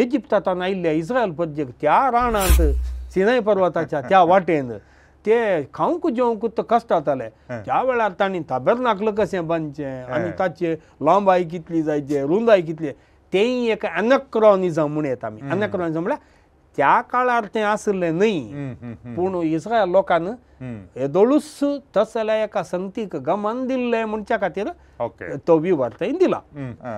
इजिप्तांत आयिल्ल्या इस्रायल प्रजेक त्या रानांत सिनाय पर्वताच्या त्या वाटेन ते खावंक जेवंक तर कश्ट जाताले. त्या वेळार तांणी ताबेरनाकल कशें बांदचें आनी ताचे लांबाय कितली जायचे, रुंदाय कितली, तेंय एक एनक्रॉनिजम म्हूण येता आमी. एनक्रॉनिजम म्हळ्यार त्या काळार तें आशिल्लें न्हय, पूण इस्रायल लोकान येदोळूच तसल्या एका संगतीक गमन दिल्लें म्हणच्या खातीर तो विवर थंय दिला.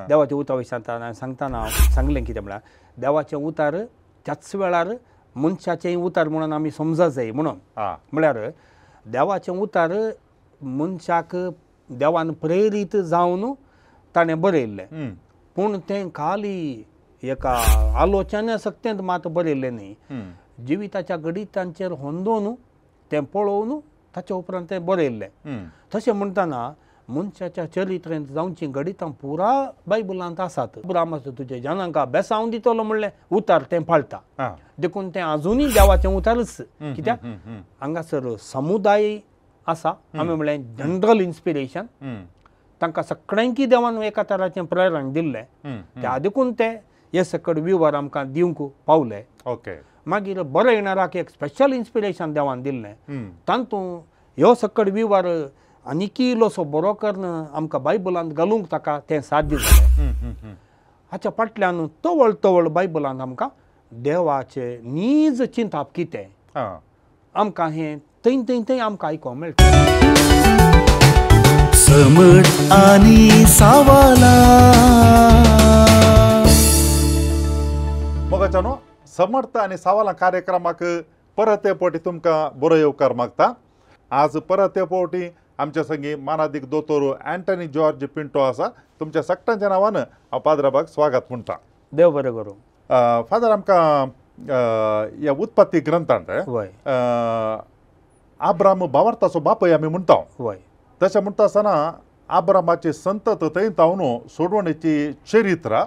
देवाच्या उतरा विशयांत सांगतना हांव सांगलें कितें म्हळ्यार देवाचें उतार त्याच वेळार मनशाचें उतार म्हणून आमी समजा जाय म्हणून. म्हळ्यार देवाचें उतार मनशाक देवान प्रेरीत जावन ताणें बरयल्लें, पूण तें खाली एका आलोचना सक्तेंत मात बरयल्लें न्ही, जिविताच्या गणितांचेर होंदोवन तें पळोवन ताच्या उपरांत तें बरयल्लें. तशें म्हणटना मनशाच्या चरित्रेंत जावचीं गणितां पुरा बायबलांत आसात. अब्रामाचो तुजे जनांका बेसांव दितलो म्हणलें उतार तें पाळटा, देखून तें आजुनूय देवाचें उतारच. कित्याक हांगासर समुदाय आसा, आमी म्हणलें जनरल इन्स्पिरेशन, तांकां सगळ्यांकी देवान एका तराचें प्रेरण दिल्लें, त्या देखून ते हे सकड विवर आमकां दिवंक पावले. ओके, मागीर बरयणाराक एक स्पेशल इन्स्पिरेशन देवान दिल्लें, तातूंत ह्यो सकड विवर आनीकी इल्लोसो बरो करून आमकां बायबलांत घालूंक ताका तें साध्य जालें. हाच्या फाटल्यान तवळ तवळ बायबलांत आमकां देवाचें नीज चिंताप कितें आमकां हें थंय थंय थंय आमकां आयकोंक मेळटा. समट आनी सावाला मोगाच्यानो, समर्थ आनी सावाला कार्यक्रमाक परत फावटी तुमकां बरो येवकार मागता. आज परत फावटी आमच्या संगी मानादीक दोतोर अँटनी जॉर्ज पिंटो आसा. तुमच्या सगळ्यांच्या नांवान हांव पाद्राबाक स्वागत म्हणटा. देव बरें करूं. फादर, आमकां ह्या उत्पत्ती ग्रंथांत आब्राम भावार्थाचो बापूय आमी म्हणटा. तशें म्हणटा आसतना आब्रामाची संतत थंय तावन सोडवणेची चरित्र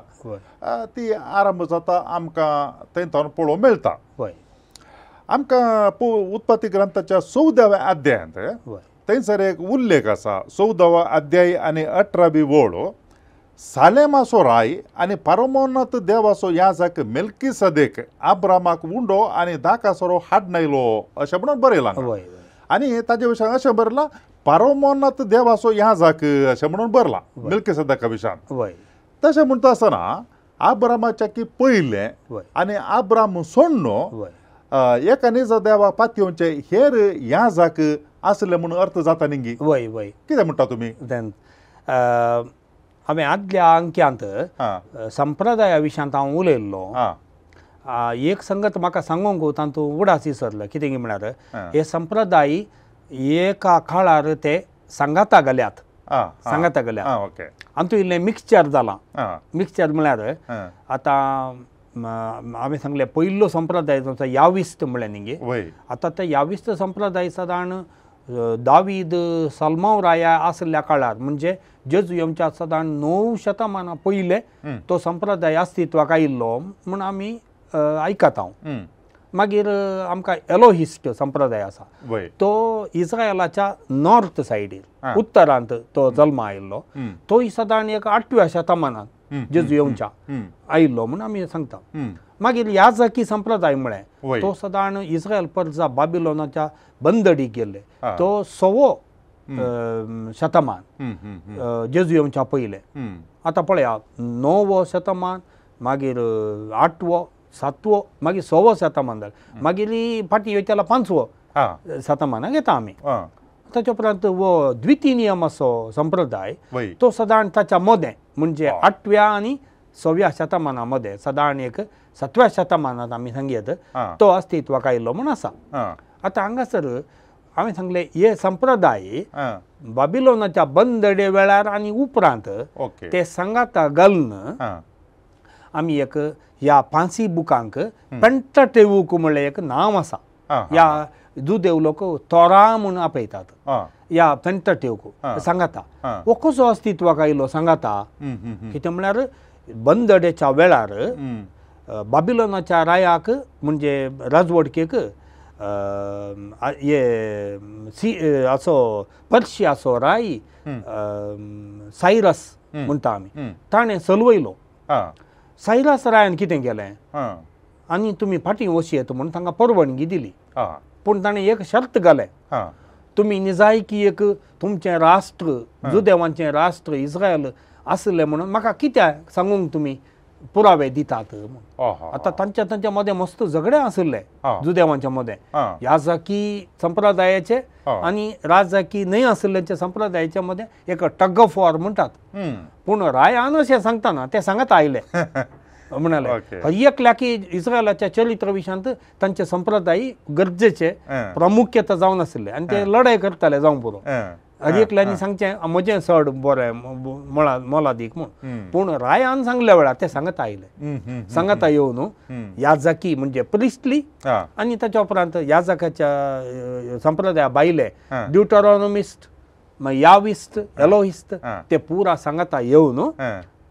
ती आरंभ जाता आमकां थंय तावन पळोवंक मेळटा. आमकां उत्पत्ती ग्रंथाच्या 14व्या अध्यायांत थंयसर एक उल्लेख आसा. 14वो अध्याय आनी 18वी ओळ, सालेमाचो राय आनी परमोन्नत देवाचो याजक मेल्कीसदेक आब्रामाक उंडो आनी दाकासरो हाडनायलो अशें म्हणून बरयलां. आनी ताजे विशयान अशें बरयलां, परमोन्नत देवाचो याजक अशें म्हणून बरलां मेल्कीसदेका विशयान. तशें म्हणटा आसतना आब्रामाच्या की पयलें आनी आब्राम सोडनो एका निज देवा पातयेवचे हेर याजक आसले म्हणून अर्थ जाता न्ही? वय वय, कितें म्हणटा तुमी? हांवें आदल्या अंक्यांत संप्रदाया विशयांत हांव उलयल्लो. एक संगत म्हाका सांगूंक तातूंत उडास विसरलो. कितें म्हळ्यार हे संप्रदाय एका काळार ते सांगाता गेल्यात, सांगाता गेल्यात, आनी इल्लें मिक्सचर जालां. मिक्सचर म्हळ्यार आतां हांवें सांगलें पयलो संप्रदाय जो याविस्त म्हणलें न्ही, आतां ते याविस्त संप्रदाय सादारण दावीद सलमाव राया आसल्या काळार म्हणजे जेजू येवच्या सादारण 9 शतमानां पयलें तो संप्रदाय अस्तित्वाक आयिल्लो म्हूण आमी आयकता. हांव मागीर आमकां एलोहिस्ट संप्रदाय आसा, तो इस्रायलाच्या नॉर्थ सायडीर उत्तरांत तो जल्मा आयिल्लो, तोय सादारण एक 8व्या शतमानांत जेजू येवच्या आयिल्लो म्हूण आमी सांगता. मागीर याजकी संप्रदाय म्हळें तो सादारण इस्रायल परजा बाबिलोनाच्या बंदडीक गेल्ले, तो 6वो शतमान जेजू येवच्या पयलें. आतां पळया 9वो शतमान, मागीर 8वो, 7वो, मागीर 6वो शतमान जालें, मागीर फाटीं वयताल्या 5वो शतमानाक येता आमी. ताच्या उपरांत हो द्वितीय नियम असो संप्रदाय तो सादारण ताच्या मदें म्हणजे 8व्या आनी 6व्या शतमाना मदें सादारण एक 7व्या शतमानांत आमी सांगयत तो अस्तित्वाक आयिल्लो म्हूण आसा. आतां हांगासर हांवें सांगलें हे संप्रदाय बाबिलोनाच्या बंदडे वेळार आनी उपरांत ते सांगाता घालून आमी एक ह्या पांसी बुकांक पेंटाटेवूक म्हणलें एक नांव आसा. ह्या जुदेव लोक तोरा म्हूण आपयतात ह्या पेंटाटेवूक सांगाता. हो कसो अस्तित्वाक आयलो सांगाता? कितें म्हळ्यार बंदडेच्या वेळार बाबिलोनाच्या रायाक म्हणजे राजवडकेक हे असो पर्शियाचो राय सायरस म्हणटा आमी, ताणें सलवयलो. सायरास रायान कितें केलें आनी तुमी फाटीं वचयेत म्हूण तांकां परवानगी दिली. पूण ताणें एक शर्त घालें, तुमी निजायकी एक तुमचें राष्ट्र जुदेवांचें राष्ट्र इस्रायल आसलें म्हणून म्हाका कित्याक सांगूंक तुमी पुरावे दितात. आतां तांच्या तांच्या मदें मस्त झगडें आशिल्लें जुदेवांच्या मदें, याजकी संप्रदायाचे आनी राजकी न्हय आशिल्ल्याच्या संप्रदायाच्या मदें एक टग ऑफ वॉर म्हणटात. पूण रायान अशें सांगतना ते सांगत आयले म्हणाले हर एकल्याकी इस्रायलाच्या चरित्र विशयांत तांचे संप्रदाय गरजेचे प्रामुख्यता जावन आशिल्ले आनी ते लढाय करताले जावंक पुरो. हर एकल्यांनी सांगचें म्हजें चड बरें मोलादीक म्हूण. पूण रायान सांगल्या वेळार ते सांगता आयले, सांगता येवन याजकी म्हणजे प्रिस्टली आनी ताच्या उपरांत याजकाच्या संप्रदाया भायले ड्युटरोनॉमिस्ट याविस्ट एलोहिस्ट ते पुरा सांगता येवन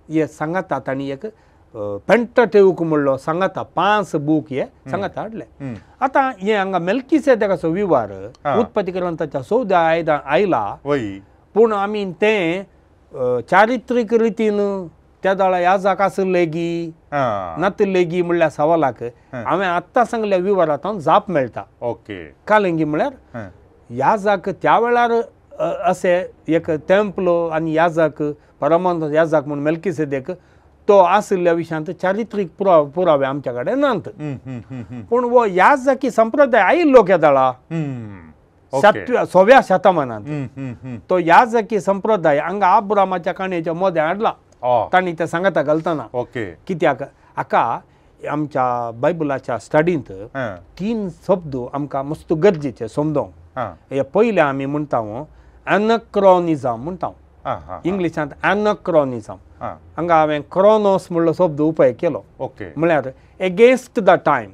हे सांगता तांणी एक पेंटाटेऊक म्हणलो सांगता 5 बूक हे सांगता हाडले. आतां हे हांगा मेल्कीसेदेकाचो विवार उत्पत्ती ग्रंथाच्या 14 आयला. पूण आमी तें चारित्रीक रितीन त्या वेळार याजक आशिल्ले गी नातिल्ले गी म्हणल्या सवालाक हांवें आत्तां सांगल्या विवारांत जाप मेळटा. ओके, कालेंगी म्हळ्यार याजक त्या वेळार अशें एक टेम्पलो आनी याजक परमानंद याजक म्हूण मेल्कीसेदेक तो आशिल्ल्या विशयांत चारित्रीक पुरावे आमच्या कडेन नात. पूण हो याजकी संप्रदाय आयिल्लो केदळा 6व्या शतमानांत तो याजकी संप्रदाय हांगा आब्रामाच्या काणयेच्या मदें हाडला तांणी ते सांगता घालतना. कित्याक हाका आमच्या बायबलाच्या स्टडींत 3 शब्द आमकां मस्त गरजेचे समजोंक. हे पयले आमी म्हणटा एनक्रॉनिजम म्हणटा, इंग्लिशांत एनक्रॉनिजम. हांगा हांवें क्रोनोस म्हणलो शब्द उपयोग केलो, म्हळ्यार against the time,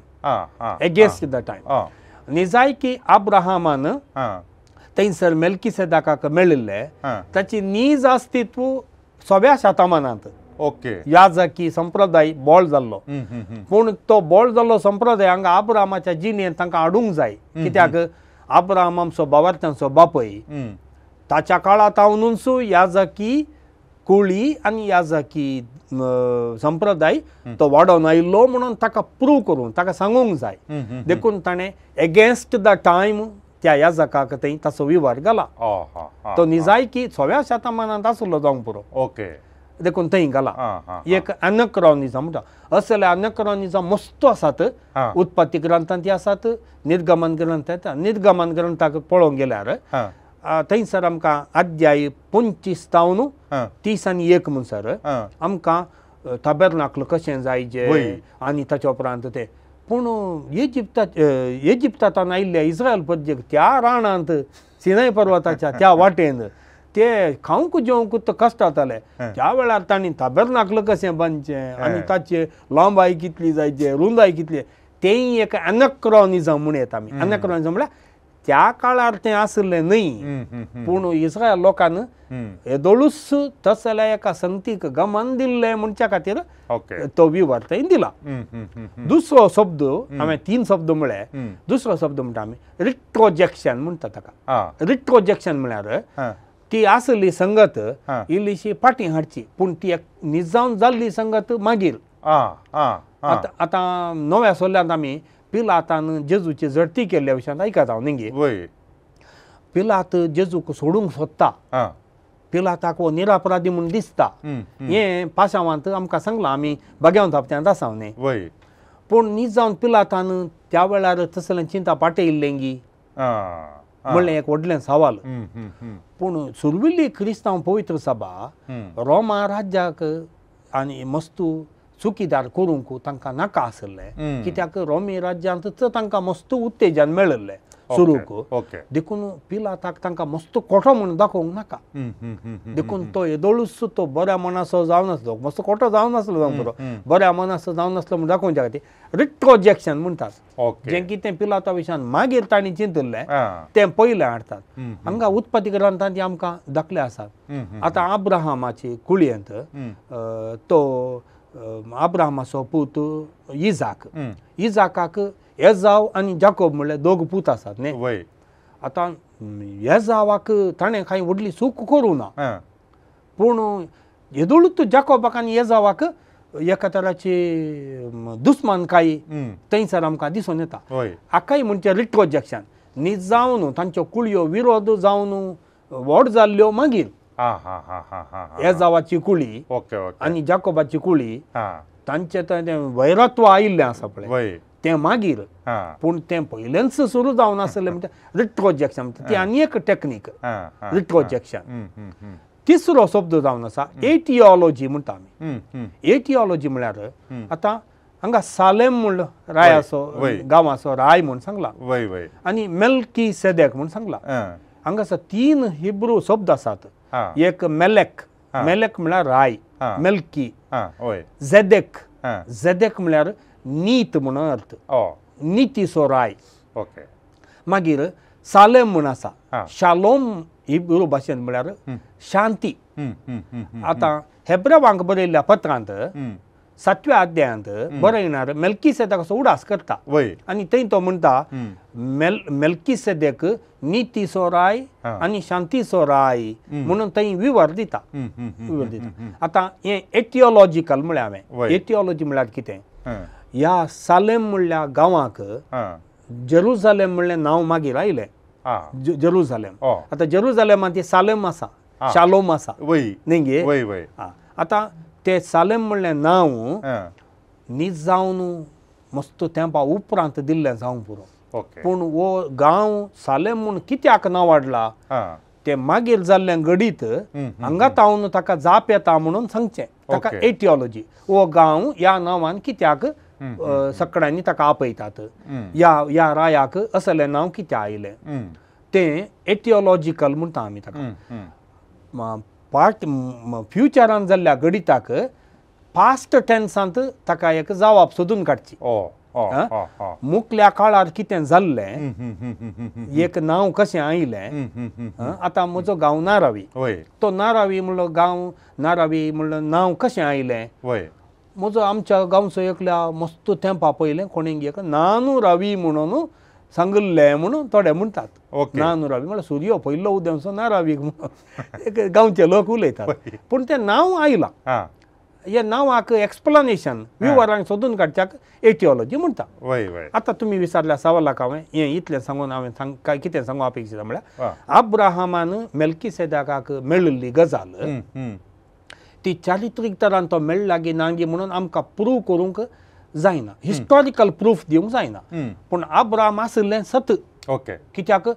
against the time. निजायकी आब्राहामान थंयसर मेल्कीसेदेकाक मेळिल्ले ताची नीज अस्तित्व 6व्या शतमानांत याजकी संप्रदाय बोळ जाल्लो. पूण तो बोळ जाल्लो संप्रदाय हांगा आब्राहामाच्या जिणेंत तांकां हाडूंक जाय. कित्याक आब्राहाम आमचो बावार्थ्यांचो बापय, ताच्या काळांत हांवनूच याजकी कुळी आनी याजकी संप्रदाय तो वाडोवन आयिल्लो म्हणून ताका प्रूव करून ताका सांगूंक जाय. देखून ताणें एगेन्स्ट the time त्या याजकाक थंय ताचो विवार घाला. तो निजायकी 6व्या शतमानांत आशिल्लो जावंक पुरो, देखून थंय घाला. एक अनक्रॉनिजम म्हणटा. असले अनक्रॉनिजम मस्त आसात, उत्पत्ती ग्रंथांत आसात, निर्गमन ग्रंथांत. निर्गमन ग्रंथाक पळोवंक गेल्यार थंयसर आमकां अध्याय 25 तावन 31 म्हणसर आमकां ताबेर्नाकल कशें जायजें आनी ताच्या उपरांत तें. पूण इजिप्तांत आयिल्ल्या इस्रायल प्रजेक त्या रानांत सिनाय पर्वताच्या त्या वाटेन ते खावंक जेवंक कश्ट जाताले. त्या वेळार तांणी ताबेर्नाकल कशें बांदचें आनी ताची लांबाय कितली जायचे, रुंदाय कितली, तेंय एक एनक्रॉनिजम म्हूण येता आमी. एनक्रॉनिजम म्हळ्यार त्या काळार तें आशिल्लें न्हय, पूण इस्रायल लोकान येदोळूच तसल्या एका संगतीक गमन दिल्लें म्हणच्या खातीर तो विवर थंय दिला. दुसरो शब्द हांवें 3 शब्द म्हळ्ळे. दुसरो शब्द म्हणटा आमी रिट्रोजेक्शन म्हणटा ताका. रिट्रोजेक्शन म्हळ्यार ती आसली संगत इल्लीशी फाटीं हाडची, पूण ती एक निजावन जाल्ली संगत मागीर. आतां आतां नव्या सोल्यांत आमी पिलातान जेजूची झडती केल्ल्या विशयांत आयकता हांव न्ही. पिलात जेजूक सोडूंक सोदता, पिलाताक हो निरापराधी म्हूण दिसता, हें पाशावांत आमकां सांगलां, आमी बाग्यावंत हप्त्यांत आसा न्ही. पूण निजावन पिलातान त्या वेळार तसलें चिंता पाटयिल्लें गी म्हणलें एक व्हडलें सवाल. पूण सुर्विल्ली क्रिस्तांव पवित्र सभा रोमा राज्याक आनी मस्तू चुकीदार करूंक तांकां नाका आशिल्लें. कित्याक रोमी राज्यांतच तांकां मस्त उत्तेजन मेळिल्लें सुरूक, देखून पिलाताक तांकां मस्त खोटो म्हूण दाखोवंक नाका. देखून तो येदोळूच तो बऱ्या मनाचो जावन आसलो, मस्त खोटो जावन नासलो जावंक पुरो, बऱ्या मनाचो जावन नासलो म्हूण दाखोवच्या खातीर रिट्रोजेक्शन म्हणटात. जें कितें पिलाता विशयान मागीर तांणी चिंतिल्लें तें पयलें हाडटात. हांगा उत्पत्ती ग्रंथांत आमकां दाखले आसात. आतां आब्राहामाची कुळयेंत तो आब्राहामाचो पूत इजाक, इजाकाक एजाव आनी जाकोब म्हणल्यार दोग पूत आसात न्ही. आतां एजावाक ताणें कांय व्हडली चूक करूं ना, पूण येदोळूच जाकोबाक आनी एजावाक एका तराची दुस्मानकाय थंयसर आमकां दिसून येता. हाकाय म्हणजे रिट्रोजेक्शन नीज जावन तांच्यो कुळयो विरोध जावन व्हड जाल्ल्यो मागीर एजावाची कुळी आनी जाकोबाची कुळी तांचे तें वैरत्व आयिल्लें आसा पळय तें मागीर, पूण तें पयलेंच सुरू जावन आसलें म्हणजे रिट्रोजेक्शन म्हणटा ती आनी एक टॅक्नीक रिट्रोजेक्शन. तिसरो शब्द जावन आसा एटिओलॉजी म्हणटा आमी. एटिओलॉजी म्हळ्यार आतां हांगा सालेम म्हणलो रायाचो गांवाचो राय म्हूण सांगला आनी मेल्की सेदेक म्हूण सांगला. हांगासर 3 हिब्रू शब्द आसात. एक मेलेक, मेलेक म्हळ्यार राय, मेल्की. झेदेक, झेदेक म्हळ्यार नीत म्हणून अर्थ, नितीचो राय. मागीर सालेम म्हूण आसा, शालोम हिब्रू भाशेन म्हळ्यार शांती. आतां हेब्रेवांक बरयल्ल्या पत्रांत 7व्या अध्यायांत बरयणार मेल्कीसेदेकाचो उडास करता आनी थंय तो म्हणटा मेल्कीसेदेक नितीचो राय आनी शांतीचो राय म्हणून थंय विवर दिता, विवर दिता. आतां हें एटिओलॉजिकल म्हळ्यार हांवें एटिओलॉजी म्हळ्यार कितें, ह्या सालेम म्हणल्या गांवाक जेरुजालेम म्हणलें नांव मागीर आयलें, जेरुजालेम. आतां जेरुजालेमांत सालेम आसा, शालोम आसा न्ही गे. आतां ते सालेम म्हणलें नांव नीज जावन मस्त तेंपा उपरांत दिल्लें जावंक पुरो, पूण हो गांव सालेम म्हूण कित्याक नांव वाडला ते मागीर जाल्लें घडीत हांगा तावन ताका जाप येता म्हणून सांगचें ताका एटिओलॉजी. हो गांव ह्या नांवान कित्याक सगळ्यांनी ताका आपयतात, ह्या ह्या रायाक असलें नांव कित्याक आयलें तें एटिओलॉजिकल म्हणटा आमी ताका. पार्ट फ्युचरान जाल्ल्या गणिताक पास्ट टेन्सांत ताका एक जवाब सोदून काडची. मुखल्या काळार कितें जाल्लें, एक नांव कशें आयलें. आतां म्हजो गांव नारावी, तो नारावी म्हणलो गांव, नारावी म्हणलो नांव कशें आयलें. म्हजो आमच्या गांवचो एकल्या मस्त तेंपा पयलें कोणें एक नानू रावी म्हणून सांगिल्लें म्हणून थोडे म्हणटात. नानू रावी म्हळ्यार सुर्यो पयलो उदेंवचो नारावी म्हणून एक गांवचे लोक उलयतात, पूण तें नांव आयलां. ह्या नांवाक एक्सप्लनेशन विवरण सोदून काडच्याक एटिओलॉजी म्हणटा. आतां तुमी विचारल्या सवालाक हांवें हें इतलें सांगून हांवें काय कितें सांगू अपेक्षित म्हळ्यार अब्राहमान मेल्कीसेदेकाक मेळिल्ली गजाल ती चारित्रीक तरान तो मेळ्ळा गी ना गी म्हणून आमकां प्रूव करूंक जायना, हिस्टॉरिकल प्रूफ दिवंक जायना, पूण अब्राहम आशिल्लें सत. कित्याक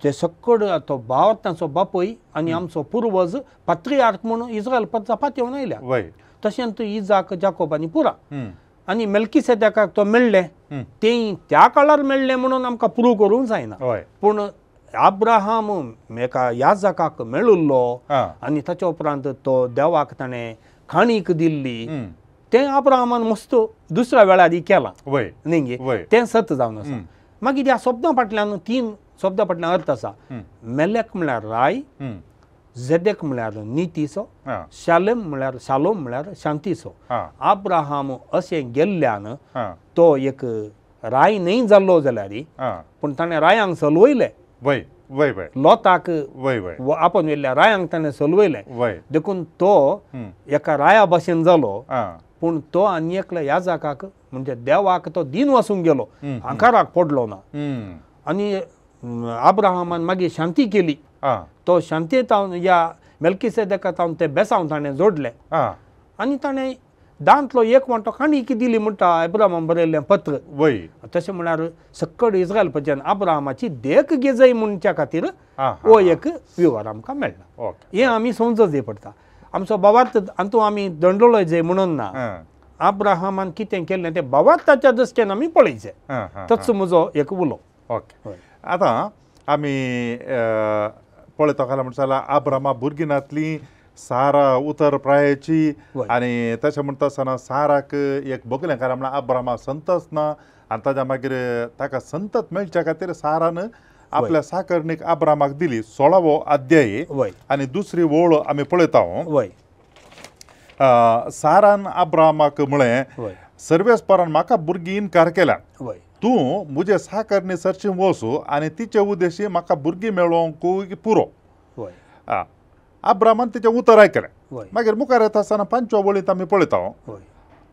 ते सकड तो भाव तांचो बापूय आनी आमचो पुर्वज पात्रियार्क म्हणून इस्रायल पद पातयेवन आयल्या. तशेंच इजाक जाकोब आनी पुरा आनी मेल्कीसेदेकाक तो मेळ्ळें तें त्या काळार मेळ्ळें म्हणून आमकां प्रूव करूंक जायना, पूण अब्राहम एका याजकाक मेळिल्लो आनी ताच्या उपरांत तो देवाक ताणें खाणीक दिल्ली तें अब्राहमान मस्त दुसऱ्या वेळार केलां न्ही गे, तें सत जावन आसा. मागीर ह्या शब्दां फाटल्यान 3 शब्दां फाटल्यान अर्थ आसा. मेलेक म्हळ्यार राय, झेदेक म्हळ्यार नितीचो, शालेम म्हळ्यार शालोम म्हळ्यार शांतीचो. अब्राहम अशें गेल्ल्यान तो एक राय न्हय जाल्लो जाल्यार पूण ताणें रायांक चलवयलें, लोताक आपण व्हेल्ल्या रायांक ताणें चलवयलें, देखून तो एका राया भाशेन जालो. पूण तो आनी एकल्या याजकाक म्हणजे देवाक तो दिन वचूंक गेलो, आंकाराक पडलो ना. आनी अब्राहमान मागीर शांती केली, तो शांती तावन ह्या मेल्कीसेदेका तावन ते बेसांव ताणें जोडलें आनी ताणें दांतलो एक वांटो काणीक दिली म्हणटा अब्राहमान बरयल्लें पत्र. तशें म्हळ्यार सकड इस्रायल प्रजान अब्राहमाची देख घेजय म्हणच्या खातीर हो एक विवर आमकां मेळ्ळा. हें आमी समजत जाय पडटा. आमचो भावार्थ हातूंत आमी दंडोळो जाय म्हणून ना, अब्राहमान कितें केल्लें तें भावार्थाच्या दृश्टीन आमी पळयचें. तोच म्हजो एक उलो. ओके, आतां आमी पळयता काय म्हणटा जाल्यार अब्राहमा भुरगीं नातली सारा उतर प्रायेची आनी तशें म्हणटा आसतना साराक एक भोगलें, कारण म्हणल्यार अब्राहमा संतच ना आनी ताज्या मागीर ताका संतत मेळच्या खातीर सारान आपल्या साकरणीक अब्राहमाक दिली. 16वो अध्याय आनी दुसरी ओळ आमी पळयता. सारान अब्राहमाक म्हळें, सर्वेस्परान म्हाका भुरगीं इनकार केल्या, तूं म्हजे साकरणी सरशी वचू आनी तिचे उद्देशी म्हाका भुरगीं मेळोवंक पुरो. अब्राहमान तिचें उतर आयकलें. मागीर मुखार येता आसतना 5व्या वळींत आमी पळयता,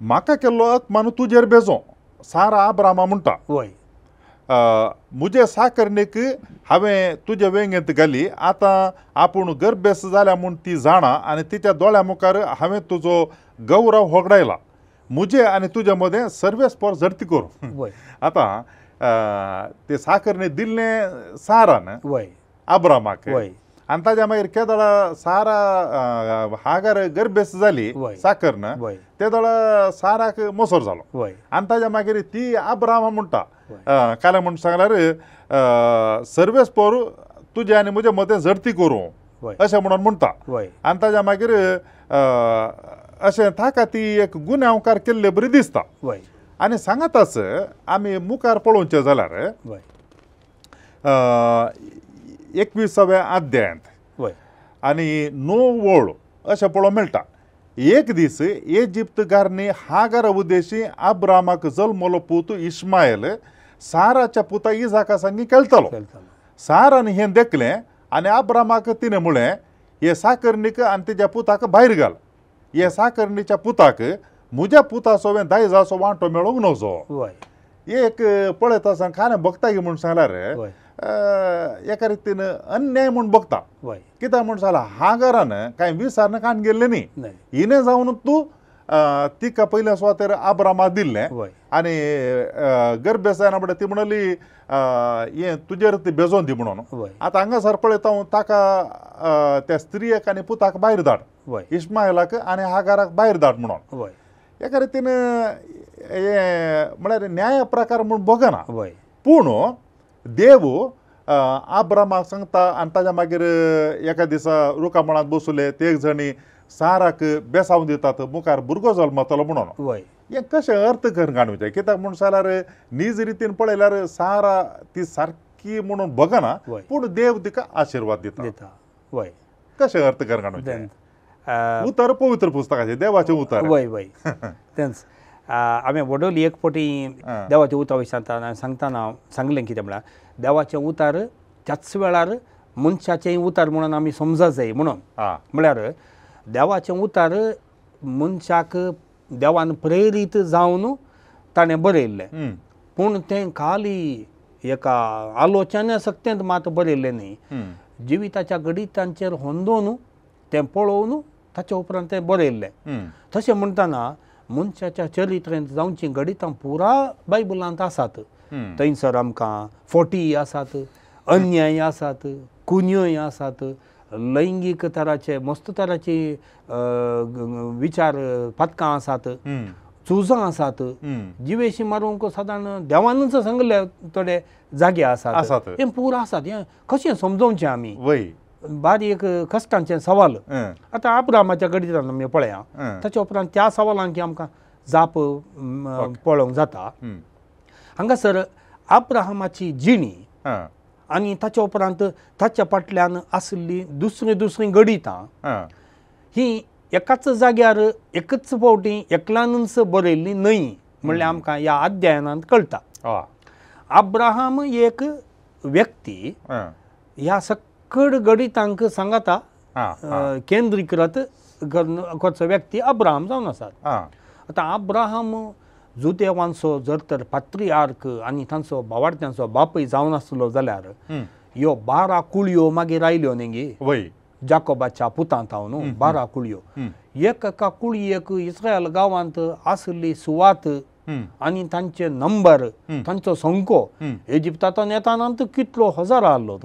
म्हाका केल्लो अपमान तुजेर बेजो सारा आब्रामा म्हणटा वय मुजे साकरणीक हांवें तुजे वेंगेंत घाली आतां आपूण गर्भेस्त जाल्या म्हूण ती जाणा आनी तिच्या दोळ्या मुखार हांवें तुजो गौरव होगडायला मुजे आनी तुजे मदें सर्वेस्पोर झडती करूं. आतां ते साकरणी दिल्लें सारान आब्रामाक आनी ताज्या मागीर केदळा सारा हागार गर्भेस्त जाली साकरन तेदळा साराक मोसोर जालो आनी ताज्या मागीर ती आब्रामा म्हणटा काल्या म्हूण सांगल्यार सर्वेस्पोर तुजे आनी म्हजे मदें झडती करूं अशें म्हणून म्हणटा आनी ताज्या मागीर अशें ताका ती एक गुन्यांवकार केल्ले बरी दिसता. आनी सांगाताच आमी मुखार पळोवचें जाल्यार 21व्या अध्यायांत आनी 9 ओळ अशें पळोवंक मेळटा. एक दीस इजिप्तगारांनी हागारा उद्देशी आब्रामाक जल्मलो पूत इस्मायल साराच्या पुता इजाका संगी खेळटालो. सारान हें देखलें आनी आब्रामाक तिणें म्हळें हे साकरणीक आनी तिच्या पुताक भायर घाल, हे साकरणीच्या पुताक म्हज्या पुताचो दायजाचो वांटो मेळोवंक नजो. एक पळयता आसतना खाणें बगता म्हूण सांगल्यार एका रितीन अन्याय म्हूण बगता. कित्याक म्हूण सांगल्यार हागारान कांय विसारन काण गेल्लें न्ही, हिणें जावन तूं तिका पयल्या सुवातेर आब्रामा दिल्लें आनी गर्भेस्त जायना म्हणटा ती म्हणली हें तुजेर ती बेजोन दी म्हणून. आतां हांगासर पळयता हांव ताका त्या स्त्रियेक आनी पुताक भायर धाड, इस्मायलाक आनी हागाराक भायर धाड म्हणून. एका रितीन हें म्हळ्यार न्याय प्रकार म्हूण बगना, पूण देव आब्रामाक सांगता आनी ताज्या मागीर एका दिसा रुखा मुळांत बसुले ते एक जणी साराक बेसावन दितात मुखार भुरगो जल्मतलो म्हणून. हें कशें अर्थ करून काडूचें कित्याक म्हूण सांगल्यार नीज रितीन पळयल्यार सारा ती सारकी म्हणून बगना, पूण देव तिका आशिर्वाद दिता. कशें अर्थ करून काडूचें? उतर पवित्र पुस्तकाचें देवाचें उतर. वय वय तेंच हांवें वडोली एक फावटी देवाचें उतर विचारतना सांगतना सांगलें कितें म्हळ्यार देवाचें उतर त्याच वेळार मनशाचें उतर म्हणून आमी समजा जाय म्हणून. म्हळ्यार देवाचें उतर मनशाक देवान प्रेरीत जावन ताणें बरयल्लें, पूण तें खाली एका आलोचना सक्तेंत मात बरयल्लें न्ही, जिविताच्या गणितांचेर होंदोवन तें पळोवन ताच्या उपरांत तें बरयल्लें. तशें म्हणटना मनशाच्या चरित्रेंत जावचीं गणितां पुरा बायबलांत आसात. थंयसर आमकां फोटी आसात, अन्याय आसात, कुन्योय आसात, लैंगीक तराचे मस्त तराचे विचार पातकां आसात, चुजां आसात, जिवेशी मारूंक सादारण देवानूच सांगले थोडे जागे आसात, हें पुरा आसात. हें कशें समजोवचें आमी? बारीक कश्टांचें सवाल. आतां आब्रामाच्या गणितान आमी पळया, ताच्या उपरांत त्या सवालांक आमकां जाप पळोवंक जाता. हांगासर आब्राहामाची जिणी आनी ताच्या उपरांत ताच्या फाटल्यान आशिल्ली दुसरीं दुसरीं गणितां ही एकाच जाग्यार एकच फावटी एकल्यानूच बरयल्ली न्हय म्हणल्यार आमकां ह्या अध्ययनांत कळटा. आब्राहाम एक व्यक्ती ह्या सकड गणितांक सांगाता केंद्रीकृत करचो व्यक्ती अब्राहम जावन आसात. आतां अब्राहम जुदेवांचो जर तर पात्रिआर्क आनी तांचो भावार्थ्यांचो बापूय जावन आसलो जाल्यार ह्यो 12 कुळयो मागीर आयल्यो न्ही गे जाकोबाच्या पुतांत हांव न्हू 12 कुळयो, एका कुळयेक इस्रायल गांवांत आसली सुवात आनी तांचे नंबर तांचो संको इजिप्तांतल्यान येताना कितलो हजार आहलो,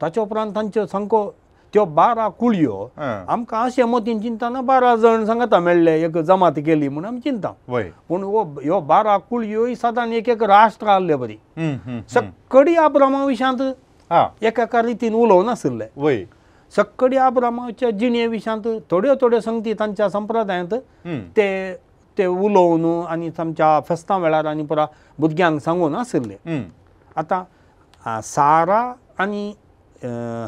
ताच्या उपरांत तांच्यो संको त्यो 12 कुळयो आमकां अशें मतीन चिंतना 12 जण सांगता मेळ्ळे एक जमात केली म्हूण आमी चिंता, पूण ह्यो 12 कुळयो सादारण एक एक राष्ट्र आहले बरी सक्कडी आब्रामा विशांत एका रितीन उलोवन आशिल्ले. सक्कडी आब्रामाच्या जिणे विशांत थोड्यो थोड्यो संगती तांच्या संप्रदायांत ते ते उलोवन आनी तांच्या फेस्तां वेळार आनी पुरा भुरग्यांक सांगून आशिल्ले. आतां सारा आनी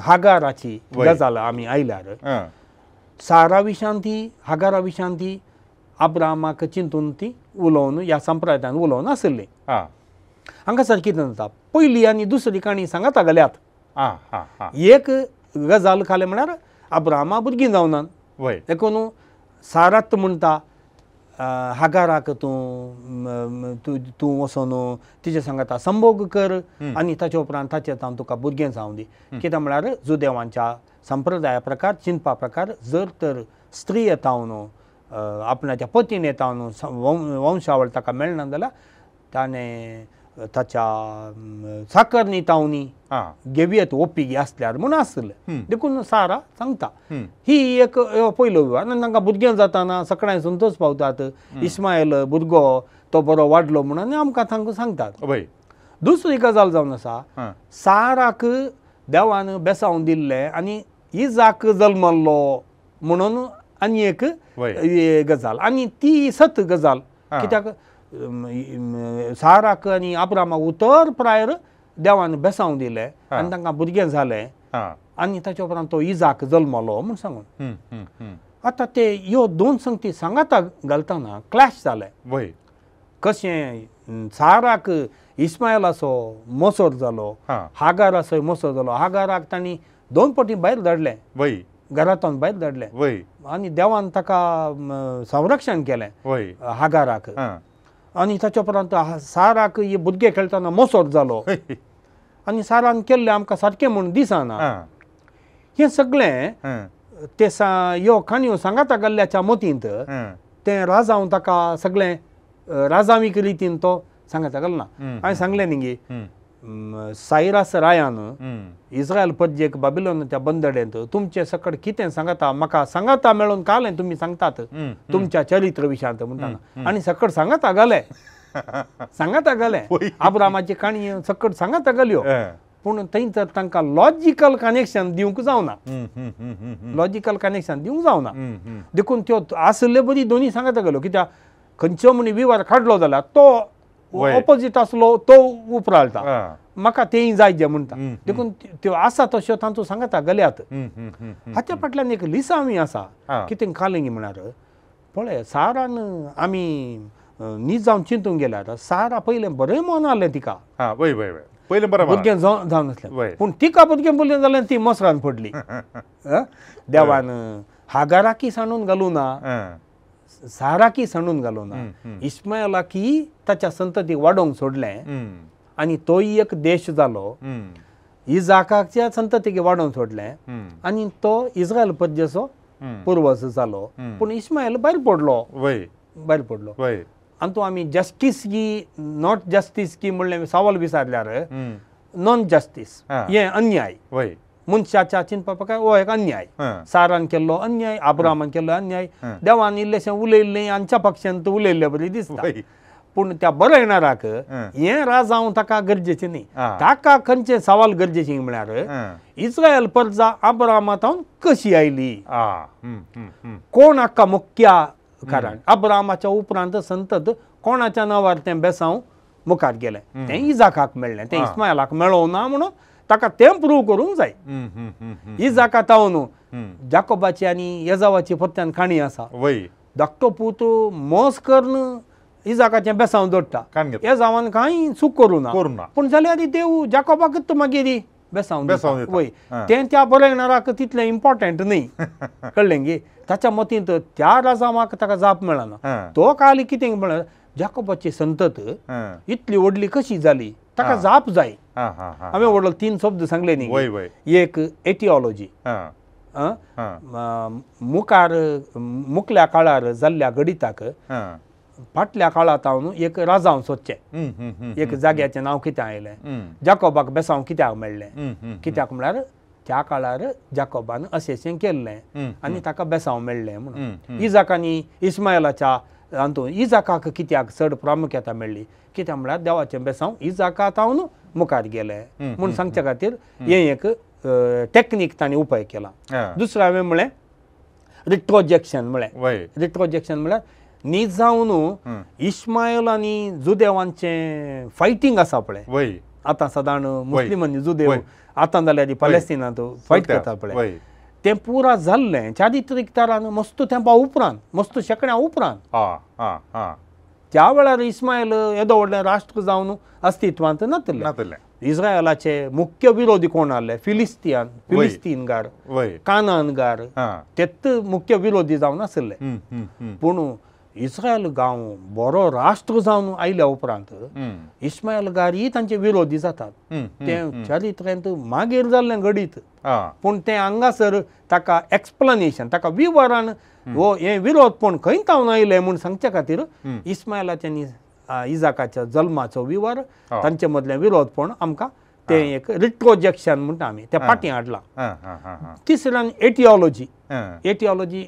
हागाराची गजाल आमी आयल्यार सारा विशांती हागारा विशांती अब्राहमाक चिंतून ती उलोवन ह्या संप्रदायान उलोवन आशिल्ली. हांगासर कितें जाता पयली आनी दुसरी काणी सांगाता गेल्यात. एक गजाल खाले म्हळ्यार अब्राहमा भुरगीं जावनात देखून सारात म्हणटा हागाराक तूं तूं वचोन तिचे सांगता संभोग कर आनी ताचे उपरांत ताचे जावन तुका भुरगें जावं दी. कित्याक म्हळ्यार जुदेवांच्या संप्रदाया प्रकार चिंतपा प्रकार जर तर स्त्री येतावन आपणाच्या पतीन येतावन वंशावळ ताका मेळना जाल्यार ताणें ताच्या साकरणी तावनी घेवयेत ओपीगी आसल्यार म्हूण आसलें. देखून सारा सांगता ही एक पयलो विवाह. आनी तांकां भुरगें जाताना सकाळी संतोष पावतात, इस्मायल भुरगो तो बरो वाडलो म्हणून आनी आमकां तांकां सांगतात. दुसरी गजाल जावन आसा, साराक देवान बेसावन दिल्लें आनी इजाक जल्मल्लो म्हणून आनी एक गजाल, आनी ती सत गजाल. कित्याक साराक आनी अब्रामाक उतर प्रायर देवान बेसावन दिलें आनी तांकां भुरगें जालें आनी ताच्या उपरांत तो इजाक जल्मलो म्हूण सांगून. आतां ते ह्यो दोन संगती सांगाता घालतना क्लॅश जाले. कशें साराक इस्मायलाचो मोसोर जालो, हागाराचो मोसोर जालो. हागाराक तांणी दोन पटी भायर धाडलें, घरांतल्यान भायर धाडलें आनी देवान ताका संरक्षण केलें हागाराक. आनी ताच्या उपरांत साराक हे भुरगे खेळटना मोसोर जालो आनी सारान केल्लें आमकां सारकें म्हूण दिसना. हें सगळें ते ह्यो काणयो सांगाता गेल्ल्याच्या मतींत तें राजांव ताका सगळें राजावीक रितीन तो सांगाता गेलो ना. हांवें सांगलें न्ही गे, सायरास रायान इस्रायल परजेक बाबिलोनाच्या बंदडेंत तुमचें सकट कितें सांगता म्हाका सांगाता मेळून कालें तुमी सांगतात तुमच्या चरित्र विशयांत म्हणटाना, आनी सकट सांगाता घालें, सांगाता घालें आब्रामाची काणी सकट सांगाता घाल्यो. पूण थंय तर तांकां लॉजिकल कनेक्शन दिवंक जावना, लॉजिकल कनेक्शन दिवंक जावना. देखून त्यो आसले बरी दोनी सांगाता घाल्यो. कित्याक खंयचो म्हण विवार काडलो जाल्यार तो ऑपोजीट आसलो तो उपराळटा, म्हाका तेंय जाय जें म्हणटा. देखून त्यो आसा तश्यो तांचो सांगता गल्यात. हाच्या फाटल्यान एक लिसांवी आसा. कितें कालिंगी म्हळ्यार पळय सारान आमी नीज जावन चिंतूंक गेल्यार सारा पयलें बरें मन आसलें तिका, पयलें बरें भुरगें जावन आसलें, पूण तिका भुरगें भुरगें जालें ती मोसरान पडली. देवान हागाराकी सांडून घालूं ना, साराकी सांडून घालूं ना, इस्मायलाकी ताच्या संततीक वाडोवंक सोडलें आनी तोय एक देश जालो. इजाकाच्या संततीक वाडोवंक सोडलें आनी तो इस्रायल परजेचो पुर्वज जालो. पूण इस्मायल भायर पडलो, भायर पडलो. आनी तो आमी जस्टीस की not justice की म्हणलें सवाल विचारल्यार नॉन जस्टीस हें अन्याय, मनशाच्या चिंतपा प्रकार हो एक अन्याय. सारान केल्लो अन्याय, आब्रामान केल्लो अन्याय, देवान इल्लेशें उलयल्लें आमच्या पक्षान उलयल्ले बरी दिसता. पूण त्या बरयणाराक हें राजांव ताका गरजेचें न्ही, ताका खंयचें सवाल गरजेचें म्हळ्यार इस्रायल परजा आब्रामातावन कशी आयली, कोण हाका मुख्य कारण, अब्रामाच्या उपरांत संतत कोणाच्या नांवार तें बेसांव मुखार गेलें, तें इजाकाक मेळ्ळें, तें इस्मायलाक मेळोवं ना म्हणून ताका तें प्रूव करूंक जाय. इजाका तावन जाकोबाची आनी येजावाची परत्यान काणी आसा. धाकटो पूत मोस करून इजाकाचें बेसांव जोडटा, येजावान कांय चूक करूं ना, पूण जाल्यार देव जाकोबाकूच मागीर बेसांव वय. तें त्या बरयणाराक तितलें इम्पॉर्टंट न्ही, कळ्ळें गे. ताच्या मतींत त्या राजावाक ताका जाप मेळना. तो काल कितें म्हळ्यार जाकोबाची संतत इतली व्हडली कशी जाली ताका जाप जाय. हांवें व्हडलो तीन शब्द सांगले न्ही, एक एटिओलॉजी, मुखार मुखल्या काळार जाल्ल्या गणिताक फाटल्या काळांत हांव एक राजांव सोदचें, एक जाग्याचें नांव कित्याक आयलें, जाकोबाक बेसांव कित्याक मेळ्ळें, कित्याक म्हळ्यार त्या काळार जाकोबान अशेंशें केल्लें आनी ताका बेसांव मेळ्ळें म्हणून. इजाक आनी इस्मायलाच्या हातूंत इजाकाक कित्याक चड प्रामुख्यता मेळ्ळी, कित्याक म्हळ्यार देवाचें बेसांव इजाका तावन मुखार गेलें म्हूण सांगच्या खातीर हें एक टॅक्नीक तांणी उपाय केला. दुसरें हांवें म्हळें रिट्रोजेक्शन म्हळें. रिट्रोजेक्शन म्हळ्यार न्हीद जावन इस्मायल आनी जुदेवांचें फायटींग आसा पळय, आतां सदांच मुस्लिम आनी जुदेव आतां जाल्यार पॅलेस्टिनांत फायट करता पळय, तें पुरा जाल्लें चारित्रीक तरान मस्त तेंपा उपरांत, मस्त शेंकड्या उपरांत. त्या वेळार इस्मायल येदो व्हडलें राष्ट्र जावन अस्तित्वांत नातलें. इस्रायलाचे मुख्य विरोधी कोण आसले, फिलिस्तियान, फिलिस्तीनगार, कानानगार, तेच मुख्य विरोधी जावन आसले. पूण इस्रायल गांव बरो राष्ट्र जावन आयल्या उपरांत इस्मायल गारी तांचे विरोधी जातात. तें चरित्रेंत मागीर जाल्लें घडीत, पूण तें हांगासर ताका एक्सप्लनेशन, ताका विवरण, हो हें विरोधपण खंय तावन आयलें म्हूण सांगचे खातीर इस्मायलाच्या आनी इजाकाच्या जल्माचो विवर, तांचे मदलें विरोधपण आमकां तें एक रिट्रोजेक्शन म्हणटा आमी, तें फाटीं हाडलां. तिसऱ्यान एटियोलॉजी. एटियोलॉजी